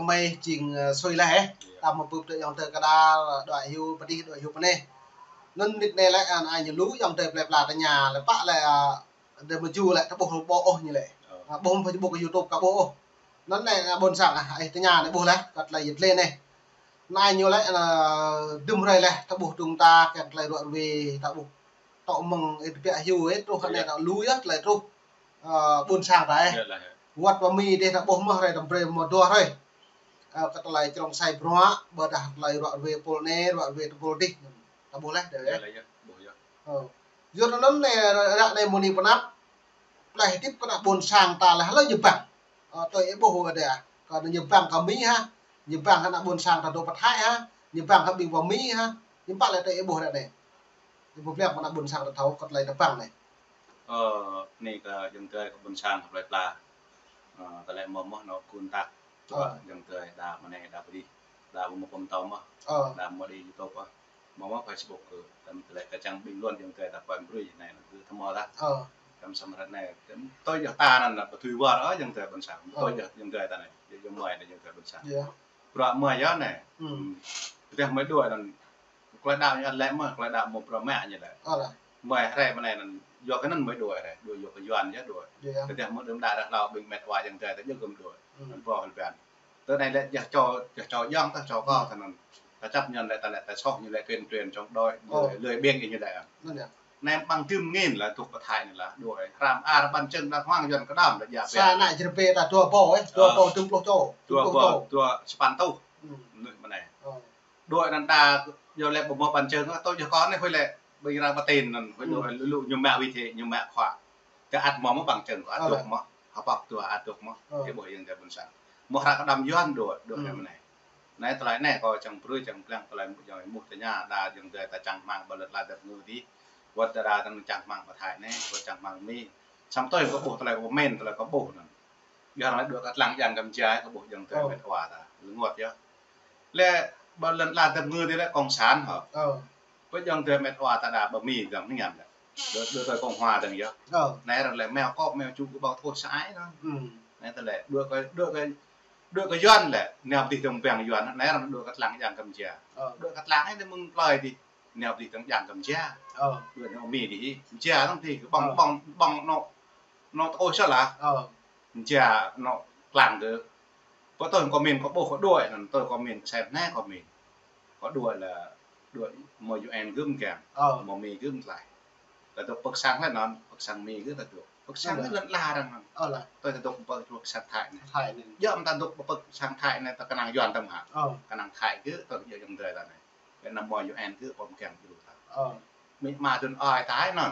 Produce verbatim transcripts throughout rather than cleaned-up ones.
mơi jing, ơ, sui laih, ơ. Iya. Tơdah mơ̆ bưp tơ ayŏng adơi kơ đa, đuaĭ hyu pơ adih, đuaĭ hyu pơ anai. Anŭn mơnit anai lĕ, ơ, anai ñu lu ayŏng adơi plơi pla tơña lĕ pă lĕ, ơ, adơi mơju lĕ, ta ƀuh ƀu ôh ñu lĕ. Ơ. Ơ, ƀuh mơ̆ ƀu kơ YouTube ka ƀuh ôh. Anŭn anai, ơ, ƀôn sang, ơ, ih tơña anai ƀuh laih, kơ tơlơi yit lĕ anai. Anai ñu lĕ, ơ, đưm hrơi laih, ta ƀuh dŭng ta, kơ tơlơi ruă ruê, ta ƀuh tŏ mơ̆ng ih tơbiă hyu, ơ, truh anai ta lu yơh, tơlơi truh. Ơ, ƀôn sang ta, ơ. Wơ̆t pơ Mi dih ta ƀuh mơ̆ hrơi tơm brơi mơ̆ dua hrơi. Ơ, kơ tơlơi črông sai bruă, ƀôdah tơlơi ruă ruê pôl anai, ruă ruê tơpôl adih. Ta ƀuh laih, dơi, ơ. Ơ. Yua anŭn anai, ră anai mơ̆ng anai pơ anăp, plơi hơdip kơ ană ƀôn sang ta laih, hlơi ñu bang. Ơ, tui ih ƀuh adơi, ơ. Kơ ñu bang kơ Mi hă, ñu bang kơ ană ƀôn sang ta dŏ pơ Thái hă, ñu bang kơ ƀing pơ Mi hă, ñu pă lĕ tui ih ƀuh ră anai. Ñu pơblang kơ ană ƀôn sang ta thâo kơ tơlơi ta bang anai. Ơ, anai kơ ayŏng adơi kơ ƀôn sang kơ plơi pla. Ơ, tơlơi mơ̆ mơ̆ anŏ kơnơ̆ng ta. Ơ. Ayŏng adơi đa mơ̆ng anai đa pơ adih. Đa mơ̆ pơm tơm mơ̆. Ơ. Đa mơ̆ đi YouTube mơ̆. Mơ̆ mơ̆ Facebook kơ. Tơm tơlơi kơ čang bình luận ayŏng adơi ta pơm brơi anai kơ tơm mơ̆ ta. Ơ. Tơm samơ̆ ră anai. Tơm tui yơh ta anŭn pơtui wơr, ơ, ayŏng adơi ƀôn sang. Ơ. Tui yơh ayŏng adơi ta anai. Yơh, yơh mơi anai ayŏng adơi ƀôn sang. Iya. Bruă mơi yơh anai. Hmm. Tơdah mơi đuaĭ anŭn. Tơlơi đaŏ ñu ăt lĕ mơ̆, tơlơi đaŏ mơ̆ bruă mă ñu lĕ. Ơ lah. Mơi hrơi mơ̆ng anai anŭn, yua kơ anŭn mơi đuaĭ hrơi, đuaĭ yua kơ Yuan yơh đuaĭ. Iya. Tơdah mơ̆ đưm đă ră hlâo ƀing met wa ayŏng adơi ta djơ̆ gơ̆m đuaĭ. Hmm. Anŭn ƀuh hơbĭn. Tơ anai lĕ yơh čô, yơh čô ayŏng ta čô kơ ta anŭn. Ta chấp nhận lĕ ta lĕ ta soh ñu lĕ tuyên truyền chống đối, ơ, lơi, lơi biêng ñu lĕ. Anŭn yơh. Anai ƀăng tơm ngin lah tŭk pơ Thái anai lah, đuaĭ. Hrăm ar ƀăn čơ̆ng đa huang Yuan kơđam đa djă. Sa ană čơrơbê ta dua ƀô, ơ, dua ƀô tơm pluh čô. Dua ƀô, dua sapăn tuh. Hmm. Anŭn mơ̆ng anai. Ơ. Đuaĭ anŭn đa, yua lĕ ƀu mơ̆ ƀăn čơ̆ng, ơ, tui yơh kơ anai huĭ lĕ, ƀing arăng pơtĭn anŭn, huĭ đuaĭ, lu, lu ñu mă wĭ thĕ, ñu mă khua. Tơ ăt mơ̆ mơ̆ ƀăn čơ̆ng, ăt dŏ mơ̆, hơpă tŭ ăt dŏ mơ̆, tơƀuh ayŏng adơi ƀôn sang. Mơ̆ hră kơđam Yuan đuaĭ, đuaĭ mơ̆ng anai. Anai tơlơi anai kâo čang brơi, čang pơblang tơlơi mơ̆ ayŏng mơ̆ tơña, đa ayŏng adơi ta čang rơmang ƀơi lŏn tơnah dap ngui dih, wơ̆t đa đa ta čang rơmang pơ Thái anai, wơ̆t čang rơmang Mi. Samơ̆ tui kâo ƀuh tơlơi kâo mĭn, tơlơi kâo ƀuh anŭn. Yua arăng lĕ đuaĭ kơ tơlang yang kơ mơjai kơ ƀuh ayŏng adơi met wa ta. Lơngot yơh. Lĕ ƀơi lŏn tơnah dap ngui dih lĕ cộng sản hă. Ơ. Ƀơi ayŏng adơi met wa ta đa pơ Mi dơ̆ng anai lĕ. Đuaĭ, đuaĭ tui cộng hòa dơ̆ng yơh. Ơ. Anai arăng lĕ meo kŏ, meo ču kơ ƀơ̆ng thâo sa ai anŭn. Hmm. Anai tơlơi đuaĭ kơ, đuaĭ kơ, đuaĭ kơ Yuan lĕ. Nao pơ adih dơ̆ng ƀing Yuan, anai arăng đuaĭ kơ tơlang yang kơ mơjai. Ơ. Đuaĭ kơ tơlang anai mơ̆ng plơi dih. Nao pơ adih dơ̆ng yang kơ mơjai. Ơ. Đuaĭ nao Mi dih, mơjai dơ̆ng dih, ƀơ̆ng, ơ, ƀơ̆ng, ƀơ̆ng anŏ, anŏ tơkơi sa lah. Ơ. Mơjai anŏ tơlang kơ. Pơ tơ̆ng kâo mĭn kâo ƀuh kâo đuaĭ anŭn, tơ̆ng kâo mĭn kơ sem anai kâo mĭn. Kâo đuaĭ lĕ, đuaĭ mơ̆ U N gơ̆m kiăng. Ơ. Mơ̆ Mi gơ̆m tlaih. Ta dŏ pơ sang lĕ anŭn, pơ sang Mi gơ̆m ta dŏ. Pơ sang lĕ lŏn ala arăng anŭn. Ơ lah. Tơ̆ng ta dŏ pơ, pơ sang Thái anai. Thái anai. Yua mơ̆ ta dŏ pơ, pơ sang Thái anai ta kơnang Yuan tơ̆ng hă. Ơ. Kơnang Thái gơ̆, tơ̆ng yua ayŏng adơi ta anai. Lĕ anăm mơ̆ U N gơ̆ pơm kiăng djru ta. Ơ. Mĭ ma dun ơi Thái anŭn.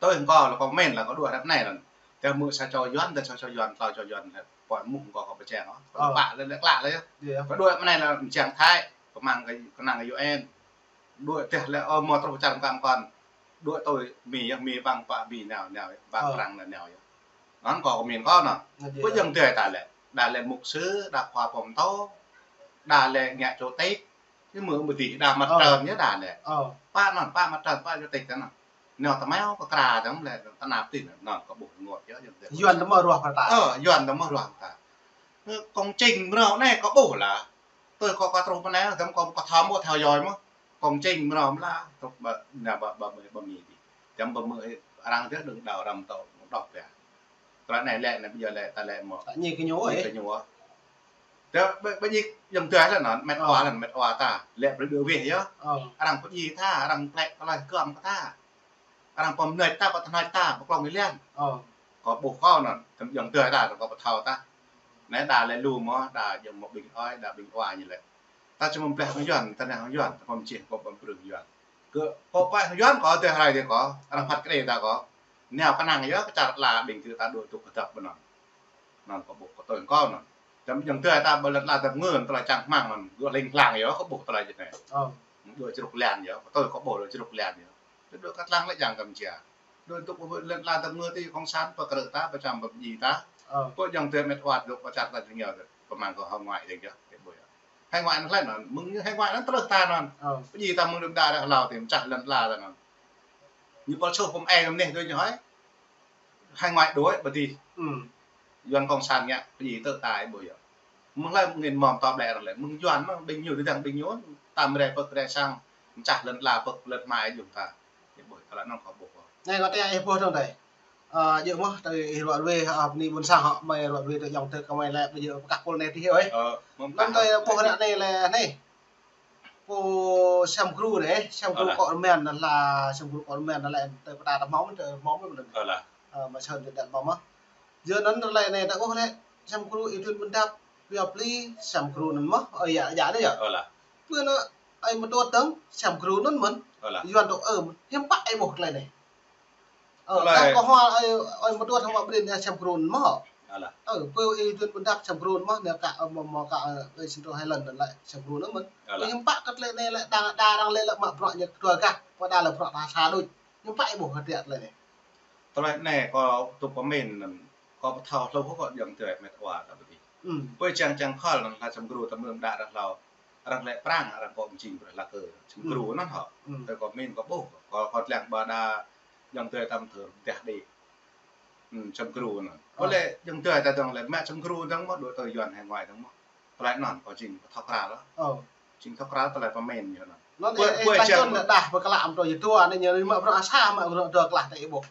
Tui kâo lĕ kâo mĭn lĕ kâo đuaĭ hrăp anai anŭn. Tơdah mơ̆ sa čô Yuan, tơdah sa čô Yuan, tlâo čô Yuan, pơ mŭk kâo kâo pơčeng. Ơ. Pă lĕ, lĕ klă lĕ yơh. Iya. Kâo đuaĭ hrăp anai lĕ mơčeng Thái, kơnang kơ, kơnang kơ U N. Đuaĭ tơdah lĕ, ơ, mơ̆ truh čar mkam kon. Đuaĭ tui Mi yơh, Mi ƀăng pă Mi nao, nao, ƀăng, ơ, Prăng nao, nao yơh. Anŭn kâo kơ mĭn kâo anŭn. Anŭn yơh. Pơ ayŏng adơi ta lĕ. Đa lĕ mŭk sư, đa khua pơm tâo. Đa lĕ ngă chủ tịch. Yơh mơ̆ mơ̆ dih đa mặt, ơ, trận yơh đa lĕ. Ơ. Pă anŭn, pă mặt trận, pă chủ tịch anŭn. Nao tơmeo kơ kra dơ̆ng lĕ, tơnap tih anŭn kâo ƀuh rơngot yơh, Yuan ta mơ̆ ruah pơ ta. Ơ, Yuan ta mơ̆ ruah pơ ta. Ơ, công trình mrâo anai kâo ƀuh lah. Tui kâo, kâo truh pơ anai, tơm kâo, kâo thâo mơ̆ theo dõi mơ̆. Công trình mrâo mơ̆ lah, truh ƀơi, nao ƀơi, ƀơi, ƀơi Mi dih. Tơm ƀơi Mi, arăng dih đơ̆ng đao răm tâo, đŏk pia. Tơlơi anai lĕ, anai ƀơi lĕ, ta lĕ mơ̆. Ta ñi kơ ñu, ơ. Ñi kơ ñu, ơ. Tơ, ƀơi, ƀơi djik ayŏng adơi lĕ anŭn, met, ơ, wa lĕ, met wa ta. Lĕ brơi đuaĭ wĕh yơh. Ơ. Arăng pơdjai ta, arăng plĕ tơlơi kơm kơ ta. Arăng pơm nĕč ta, pơtơnăč ta, pơklŏng ih lian. Ơ. Kâo ƀuh kâo anŭn, tơm ayŏng adơi ta, kâo pơthâo ta. Anai đa lĕ lu mơ̆, đa ayŏng mơ̆ ƀing ơi, đa ƀing wa ñu lĕ. Ta či mơ̆ bleh hăng Yuan, ta nao hăng Yuan, ta pơm čih kâo pơm brơi Yuan. Kơ, kâo pơai hăng Yuan kâo, tơl hrơi dih kâo, arăng phat kơđi ta kâo. Nao kơnang yơh, kơ čar ala ƀing gơ̆ ta đuaĭ tŭk kơdŏp ƀơi anŭn. Anŭn kâo ƀuh kơ tui kâo anŭn. Tơm ayŏng adơi ta ƀơi lŏn ala dap ngui, tơlơi čang rơmang anŭn, gơ̆ hling hlang yơh, kâo ƀuh tơlơi djơ̆ anai. Ơ. Đuaĭ čruk lian yơh, kơ tui kâo ƀuh đuaĭ čruk lian yơh. Tơl đuaĭ kơ tơlang lĕ yang kơ mơjai. Đuaĭ tŭk ƀơi lŏn ala dap ngui tih cộng sản pơkrư̆ ta, pơčăm pơdjai ta. Ơ. Pơ ayŏng adơi met wa dŏ pơ čar ta jing yơh, pơmang kơ hải ngoại dih yơh, kơ ƀuh yơh. Hải ngoại anŭn hlơi anŭn, mơ̆ng ñu hải ngoại anŭn truh ta anŭn. Ơ. Pơdjai ta mơ̆ng đưm đă ră hlâo tih, pơčah lŏn ala ta anŭn. Ñu pơl soh pơm ai kơ mơnuih tui ñu hơi. Hải ngoại đuaĭ pơ dih. Ư. Yuan cộng sản ngă, pơdjai tơ ta ih ƀuh yơh. Mơ̆ng hlơi mơ̆ng ngin mơ̆ng tơlơi ƀlĕ arăng lĕ. Mơ̆ng Yuan mơ̆ ƀing ñu tơdang ƀing ñu tam rai pơk rai sang, mơčah lŏn ala pơk lŏn hmua ih jum ta. Ñu ƀuh tơlơi anŭn kâo ƀuh. Anai kâo tơña ih ƀuh dơ̆ng dai. Ơ, djơ̆ mơ̆ tơ ih ruă ruê, ơ, bơni ƀôn sang hŏ, mơi ruă ruê tơ ayŏng tơ kơmơi lĕ, ƀu djơ̆ pơkă pul anai tih ơi. Ơ, mơ̆ng tơ ih ƀuh ră anai lĕ anai. Pô Sem Gru anai, Sem Gru kơ rơmen anŭn lah, Sem Gru kơ rơmen anŭn lĕ, tơ pơtă tơ hmâo, tơ hmâo mơ̆ anŭn. Ơ lah. Ơ, mă sơ̆n tơ đan hmâo mơ̆. Yua anŭn tơlơi anai ta ƀuh lĕ, Sem Gru ih tui ƀơ̆n đăp, pia pli, Sem Gru anŭn mơ̆, ơ, yă, yă anai yă. Ơ lah. Pơ anŭn, ơi mơtuăt dơ̆ng, Sem Gru anŭn mơ̆n. Ơ lah. Yuan tŭ ơ mơ̆n, hiư̆m pă ih ƀuh tơlơi anai. Ơ, tơlơi kah kơ hmua, ơi, ơi mơtuăt hmua ƀrin anai Sem Gru anŭn mơ̆. Ơ lah. Ơ, pơ ih tui ƀơ̆n đăp Sem Gru anŭn mơ̆, anai kah, ơ, mơ̆, mơ̆ kah, ơ, ơi Sem Gru Highland anŭn lĕ Sem Gru anŭn mơ̆n. Ơ lah. Pơ hiư̆m pă kơ tơlơi anai lĕ, đa, đa arăng lĕ lĕ mă bruă ñu kơtuă gah, pơđar lĕ bruă ta sa đôč. Hiư̆m pă ih ƀuh kơ tơlơi anai. Tơlơi anai kâo tŭ pơmĭn anŭn, kâo pơthâo hluh kâo jơ̆ng tơlơi met wa ta ƀu dih. Hmm. Pơ čang čang khol anŭn lah Sem Gru ta mơ̆ng đa arăng hlâo. Arăng lĕ prang, arăng kơ mơjing brơi lah kơ Sem Gru anŭn hŏ. Hmm. Tơ kâo pơmĭn kâo ƀuh, kâo, kâo lăng ƀa đa jơ̆ng tơlơi tam thơ teh đĭ. Hmm, Sem Gru anŭn. Ơ. Ƀu lĕ jơ̆ng tơlơi ta dơ̆ng lĕ mă Sem Gru dơ̆ng mơ̆, đuaĭ tơ Yuan hải ngoại dơ̆ng mơ̆. Tơlơi anŭn kâo jing pơthâo krăn lah. Ơ. Jing thâo krăn tơlơi pơmĭn ñu anŭn. Anŭn pơ, ih, ih pơ čang čang anŭn đah pơklah mơ̆ tơ yơh tơ anai ñu mă bruă sa mă bruă tơ klah tơ ih ƀuh.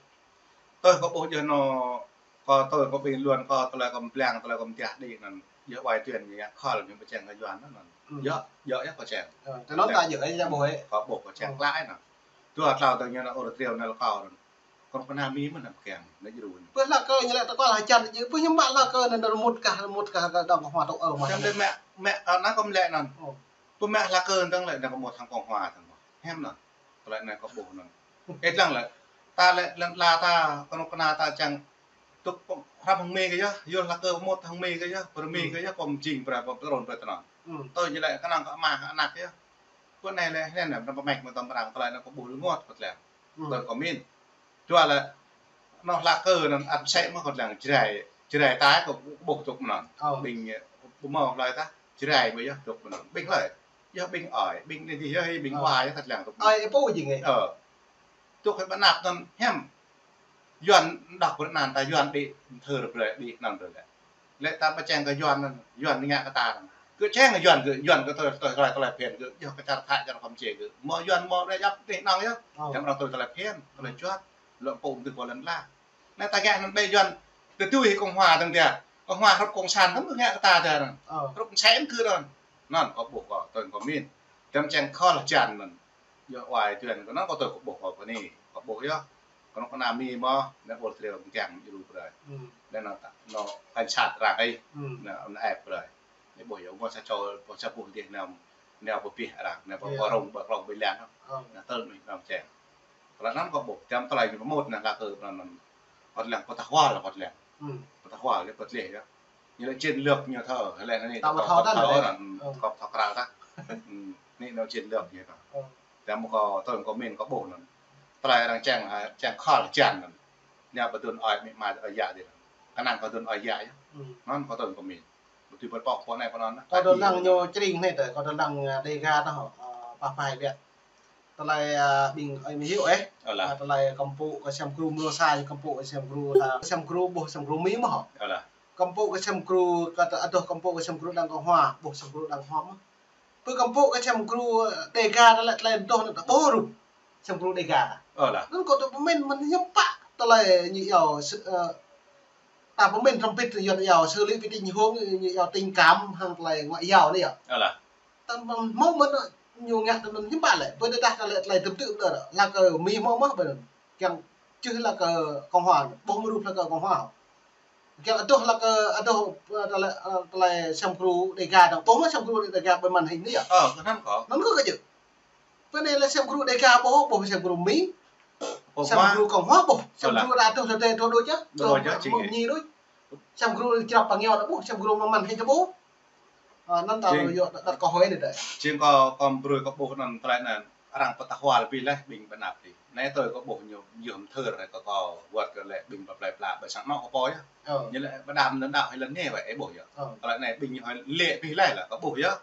Tơ kâo ƀuh djơ̆ anŭn, kâo tơ kâo ƀing luan kâo tơlơi kâo pơblang, tơlơi kâo pơdah đĭ anŭn, djơ̆ wai tuyên ñu yă khol ñu pơčang kơ Yuan anŭn. Hmm. Djơ̆, djơ̆ yă kâo čang. Ơ, tơ anŭn ta djơ̆ yă ƀuh ih. Kâo ƀuh kâo čang klă anŭn. Dua tlâo tơ̆ng ñu anŭn ôr triu anŭn kâo anŭn. Kơnuk kơna Mi mơ̆n anŭn kiăng, anŭn djru anŭn. Pơ lah kơ ñu lĕ tơkol hơjăn djơ̆, pơ ñu mă lah kơ anŭn rơmut kah, rơmut kah, kơ dong kơ hmua tŭ ơ mă. Čang lĕ mă, mă, anŭn kâo mă lĕ anŭn. Ơ. Pơ mă lah kơ dơ̆ng lĕ anŭn kơ mơ̆ thang kông hmua thang mơ̆. Hiam anŭn. Tơlơi anai kâo ƀuh anŭn. Ih lăng lĕ. Ta lĕ lŏn ala ta, kơnuk kơna ta čang tŭk hrăm hăng Mi kơ yơh, yua lah kơ mơ̆ hăng Mi kơ yơh, pơ Mi kơ yơh, pơm jing brơi, pơm trôn brơi tơ anŭn. Hmm. Tơ ñu lĕ kơnang kơ ama anăk yơh. Pơ anai lĕ, anai anŭn, anŭn pơmĕk mơ̆ tơm arăng, tơlơi anŭn kâo ƀuh rơngot kơ tơlơi. Hmm. Tơ kâo pơmĭn. Dua lĕ, anŭn lah kơ anŭn ăt sĕ mơ̆ kơ tơlơi Jrai, Jrai ta kâo ƀuh tŭk anŭn. Ơ. Ƀing, ơ, ƀu mơ̆ hlơi ta, Jrai ƀu yơh tŭk anŭn. Ƀing hlơi. Yơh ƀing ơi, ƀing anai dih yơh, ƀing wa yơh ta tơlơi tŭk. Ơi, ih pô jing ih. Ơ. Tŭk kơ ƀơi anăp anŭn hiam. Yuan đah pơ anŭn ta Yuan đĭ thơ brơi đĭ anŭn brơi lĕ. Lĕ ta pơčang kơ Yuan anŭn, Yuan ngă kơ ta anŭn. Kơ čang Yuan kơ, Yuan kơ tơlơi, tơlơi, tơlơi phiăn kơ, yơh kơ čar Thái, čar Kampuchia kơ. Mơ̆ Yuan mơ̆ brơi djăp tih anŭn yơh. Ơ. Čang arăng tui tơlơi phiăn, tơlơi juăt, lŏm pŭ tui pô lŏn ala. Anai ta ngă anŭn ƀơi Yuan, tơdơi hĭ kông hmua dơ̆ng tia. Kông hmua hrup kông san dơ̆ng ngă kơ ta tia anŭn. Ơ. Hrup sen kơ anŭn. Anŭn kâo ƀuh kâo, tơ̆ng kâo pơmĭn. Čang čang khol hơjăn anŭn. Yơh wai tuyên kơ anŭn kâo tơ kâo ƀuh kâo pơ anai. Kâo ƀuh yơh. Kơnuk kơna Mi mơ̆, anŭn ôr triu kiăng djru brơi. Hmm. Anŭn anŭn ta, anŭn cảnh sát arăng ih. Hmm. Anŭn, anŭn ĕp brơi. Anai ƀuh yơh, ƀuh sa čô, ƀuh sa ƀuh dih anŭn, anŭn pơpih arăng, anŭn pơ, pơ rông, pơ klông, pơ lăng. Ơ. Anŭn tơl anŭn čang. Tơlơi anŭn kâo ƀuh, čang tơlơi ñu pơmŭt anŭn lah kơ anŭn, anŭn kâo lăng pơtah wal, kâo lăng. Hmm. Pơtah wal, pơtleh yơh. Ñu lĕ chiến lược ñu thâo, lĕ anai ta pơthâo, pơthâo ta thâo lĕ. Anŭn, ơ, kâo pơthâo krăn ta. Hmm, anai anŭn chiến lược ñu thâo. Ơ. Tơdah mơ̆ kâo tơ̆ng kâo pơmĭn kâo ƀuh anŭn. Tơlơi arăng čang, čang khol hơjăn anŭn. Ñu pơdun ơi amĭ ama ơi yă dih. Kơnang pơdun ơi yă yơh. Hmm. Anŭn kâo tơ̆ng kâo pơmĭn. Ƀu tui pơ pŏk pơ anai pơ anŭn. Kâo dŏ lăng ñu čring anai tơ, kâo dŏ lăng, ơ, Đêga tơ, ơ, pah pai biă. Tơlơi, ơ, ƀing ơi Mi hyu ih. Ơ lah. Ơ, tơlơi kơmpŭ kơ Sem Gru mrô sa, kơmpŭ kơ Sem Gru ta, Sem Gru ƀuh Sem Gru Mi mơ̆ hŏ. Ơ lah. Kơmpŭ kơ Sem Gru, kơ tơ, adoh kơmpŭ kơ Sem Gru đang kông hmua, ƀuh Sem Gru đang kông hmua mơ̆. Pơ kơmpŭ kơ Sem Gru Đêga tơlơi, tơlơi adoh anŭn ta ƀuh rup Sem Gru Đêga ta. Ơ lah. Anŭn kâo tŭ pơmĭn mơ̆n hiư̆m pă tơlơi ñu iâu, ơ, ta pơmĭn rơmbit Yuan iâu, xử lý về tình huống, ñu iâu tình cảm hăng tơlơi ngoại giao anai yơh. Ơ lah. Tơl mơ̆ hmâo mơ̆n ñu ngă tơl anŭn hiư̆m pă lĕ. Ƀơi tơdah tơlơi, tơlơi tơm tưm đơ lah kơ Mi hmâo mơ̆ ƀơi anŭn. Kiăng čư̆ lah kơ kông hmua, ƀuh mơ̆ rup lah kơ kông hmua. Kiăng adoh lah kơ, adoh, ơ, tơlơi, ơ, tơlơi Sem Gru Đêga dơ̆ng. Ƀuh mơ̆ Sem Gru Đêga ƀơi màn hình anai yơh. Ơ, kơnang kâo. Anŭn kơ kơ djơ̆. Pơ anai lĕ Sem Gru Đêga ƀuh, ƀuh Sem Gru Mi. Sem Gru kông hmua ƀuh. Sem Gru ră adoh tơdơi tơ đôč yơh. Tơ đôč yơh, tơ čing mơ̆ ñi đôč. Sem Gru črăp pơ ngeo anŭn ƀuh, Sem Gru mă màn hình čơ ƀuh. Ơ, anŭn ta yơh đăt, đăt kơ hơi anai tơ. Čing kâo, kâo brơi kâo ƀuh anŭn tơlơi anŭn arăng pơtah wal abih laih ƀing ƀơi anăp dih. Anai tơ kâo ƀuh ñu, yơh mơthơr kơ kâo wơ̆t kơ lĕ ƀing pơplai pla ƀơi sang anŏ kâo pô yơh. Ơ. Ñu lĕ ƀơi đam anŭn đaŏ hơi lŏn anai wơ̆t ih ƀuh yơh. Ơ. Tơlơi anai ƀing ñu hơi lĕ abih laih lah kâo ƀuh yơh.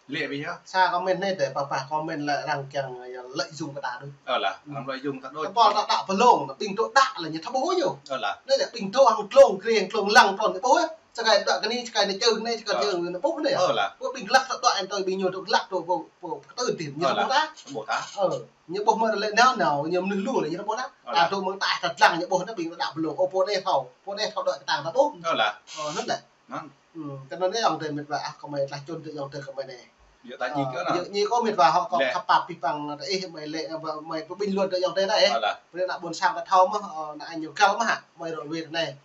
Lĕ abih yơh. Sa comment anai tơ pah pah comment lĕ arăng kiăng, ơ, lợi dụng kơ ta đôč. Ơ lah, arăng lợi dụng ta đôč. Kơ pô ta đaŏ pơlông, ƀing tŭ đaŏ lĕ ñu thâo ƀuh ñu. Ơ lah. Anai lĕ ƀing tŭ hăng tlông, kriê hăng tlông lăng trôn ñu ƀuh yơh. Čơkai dua kơ anai, čơkai anai čơ̆ anai, čơkai čơ̆ anai, ƀuh anai. Ơ lah. Ƀuh ƀing glăk tơdua anŭn tui ƀing ñu tui glăk tui ƀuh, ƀuh kơ tui tim, ñu ƀuh ta. Ƀuh ta. Ơ, ñu ƀuh mơ̆ lĕ nao nao, ñu mơnuih lu lĕ, ñu ƀuh ta. Ơ lah. Ta tui mơ̆ng ta ta lăng, ñu ƀuh anai ƀing ta đăo ƀlŏng. Ơ, pô anai thâo, pô anai thâo dŏ kơ ta ta ƀuh. Ơ lah. Ơ, anŭn lĕ. Anŭn. Hmm, tơnăn anai ayŏng adơi met wa ah, kơ mơi tlaih čun tơ ayŏng adơi kơ mơi anai. Yua ta djik kơ anŭn. Yua ñu kơ met wa hŏ kơ khăp pap pih păng ta ih mơi lĕ, mơi pơƀing luan tơ ayŏng adơi ta ih. Ơ lah. Pơrĕ ană ƀôn sang ta thâo mơ̆, ơ, ană ñu găl mơ̆ hă, mơi rŏ ruai anai.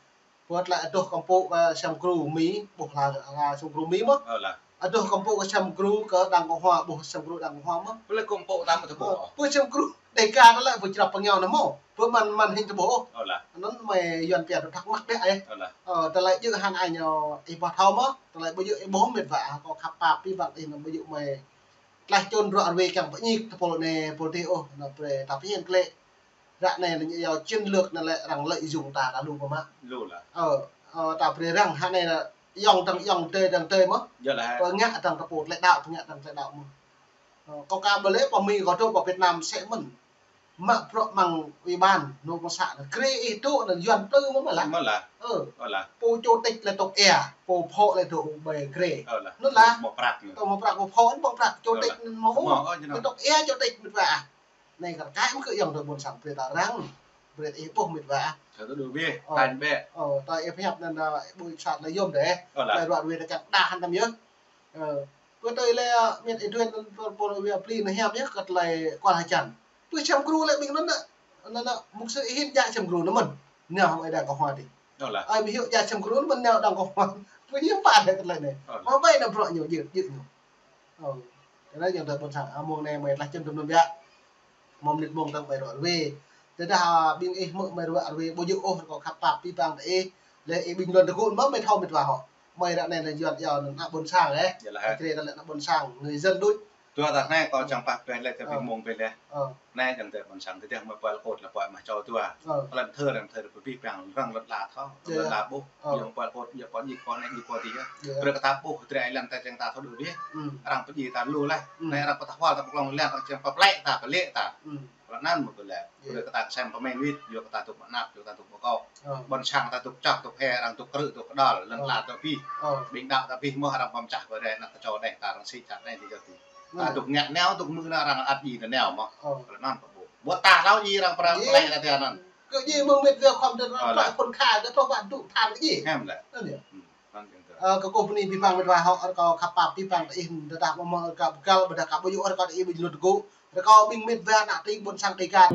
Pơt lĕ adoh kơmpŭ kơ sem gru Mi, ƀuh hla, hla sem gru Mi mơ̆. Ơ lah. Adoh kơmpŭ kơ sem gru kơ Đảng Cộng Hòa, ƀuh sem gru Đảng Cộng Hòa mơ̆. Pơlĕ kơmpŭ ta mơ̆ tơƀuh. Ơ, pơ sem gru Đêga ta lĕ pơ črăp pơngiao anai mơ̆. Pơ măn măn hĭ tơƀuh. Ơ lah. Anŭn mơi Yuan pia tơ thắc mắc đeh ai. Ơ lah. Ơ, tơlơi djơ̆ hăng ai ñu ih ƀuh thâo mơ̆. Tơlơi ƀu djơ̆ ih ƀuh met wa, kơ khăp pap pih păng ih anŭn ƀu djơ̆ mơi tlaih čun rŏ ruai kiăng pơñik tơpul anai pul adih ôh, anŭn brơi ta pơhiăp klĕ. Ră anai ñu yua chiến lược anŭn lĕ arăng lợi dụng ta, ta lu pơmă. Lu lah. Ơ, ơ, ta brơi arăng hă anai lĕ ayŏng adơi ayŏng adơi adơi mơ̆. Yua lah. Pơngă arăng tơpul tơlơi đăo, pơngă arăng tơlơi đăo mơ̆. Ơ, kâo ka ƀu lĕ pơ Mi kâo dŏ pơ Việt Nam sĕ mơ̆n. Mă bruă mơ̆ng ủy ban, nô mơ̆ng xã anŭn, grê ih dŏ anŭn Yuan plư mơ̆ mơ̆ lah. Mơ̆ lah. Ơ. Ơ lah. Pô chủ tịch lĕ tŏk ia, pô phó lĕ dŏ ƀơi grê. Ơ lah. Anŭn lah. Mơ̆ prăk anŭn. Tŏ mơ̆ prăk pô phó anŭn mơ̆ prăk, chủ tịch anŭn mơ̆. Ơ lah. Mơ̆, ơ, ñu anŭn. Tŏk ia chủ tịch met wa ah. Anai kar kaĭ mơ̆ kơ ayŏng adơi ƀôn sang brơi ta arăng. Brơi ih ƀuh met wa ah. Kơ tơ đu bih, ơ. Tañ bĕ. Ơ, tơ ih pơhiăp anŭn, ơ, ƀu sat lĕ yôm dêh. Ơ lah. Tơlơi rŏ ruai ta kiăng đah hăn tăm yơh. Ơ, pơ tơi lĕ, ơ, met ih duen anŭn pơ, pơ wia pli anŭn hiam yơh kơ tơlơi kual hơjăn. Pơ sem gru lĕ ƀing anŭn anŭn, anŭn anŭn, mục sư ih hĭ djă sem gru anŭn mơ̆n. Nao hăng ai Đảng Cộng Hòa dih. Ơ lah. Ai ƀu hĭ djă sem gru anŭn mơ̆n nao Đảng Cộng Hòa. Pơ hiư̆m pă lĕ tơlơi anai. Ơ lah. Mă ƀai anŭn bruă ñu djơ̆, djơ̆ ñu. Ơ. Tơdah ayŏng adơi ƀôn sang, ơ, mông anai mơi tlaih čun tơm nŭn biă. Mơ̆ng mơnit mông tơ̆ng mơi rŏ ruai. Tơdah, ơ, ƀing ih mơ̆ mơi rŏ ruai ƀu djơ̆ ôh, rơkâo khăp pap pih păng ta ih. Lĕ ih ƀing luan tơgŭ mơ̆ mơi thâo met wa hŏ. Mơi ră anai anŭn Yuan yua anŭn ană ƀôn sang ih. Yua lah. Kơ drơi ta lĕ ană ƀôn sang, người dân đôč. Dua ta anai kâo čang pah pĕ lĕ, tơ ƀing mông pĕ lĕ. Ơ. Anai ayŏng adơi ƀôn sang, tơdah mơi pơl kôt lĕ pơmă čô dua. Ơ. Lăm thơ, lăm thơ pơbih păng arăng lŏn la thâo. Yua lah. Lŏn la ƀuh. Ơ. Ayŏng pơl kôt, ayŏng pơl djik pơl anai djik pơl dih. Yua. Brơi kơ ta ƀuh, drơi ai lăng ta čang ta thâo đu bih. Hmm. Arăng pơdjai ta lu lah. Hmm. Anai arăng pơtah wal ta pơklŏng lăng, arăng čang pơplĕ ta, pơlĕ ta. Hmm. Lŏn anŭn mơ̆ pơlĕ. Yua. Brơi kơ ta sem pơmĕn wĭt, yua kơ ta dŏ pơnap, yua kơ ta dŏ pơkŏ. Ơ. Ƀôn sang ta dŏ čŏk, dŏ hĕ, arăng dŏ krư̆, dŏ kơđăl, lŏn la dŏ bih. Ơ. Ƀing đăo ta bih mơ̆ arăng pơmčah pơdai, ană ta čô dêh ta arăng sĭ čăt anai dih čăt dih. Ta dŏ ngă nao, dŏ mư̆ nao arăng ăt djai nao mơ̆. Ơ. Lŏn anŭn pơƀuh. Ƀu ta hlâo djai arăng pơrăng pơlĕ ta tơ anŭn. Kơ djai mơ̆ng met wa khŏm tơ arăng pơlĕ khôn kha, tơ tŏ ƀă dŏ than kơ djai. Hem lĕ. Anŭn yơh. Hmm. Ơ, kơ kơkuh bơni pih păng met wa hŏ, rơkâo khăp pap pih păng ta ih, tơdah mơ̆ mơ̆ rơkâo pơgal, ƀôdah ka ƀu djơ̆ rơkâo ta ih ƀing luan tơgŭ. Rơkâo ƀing met wa ană tring ƀôn sang Đêga.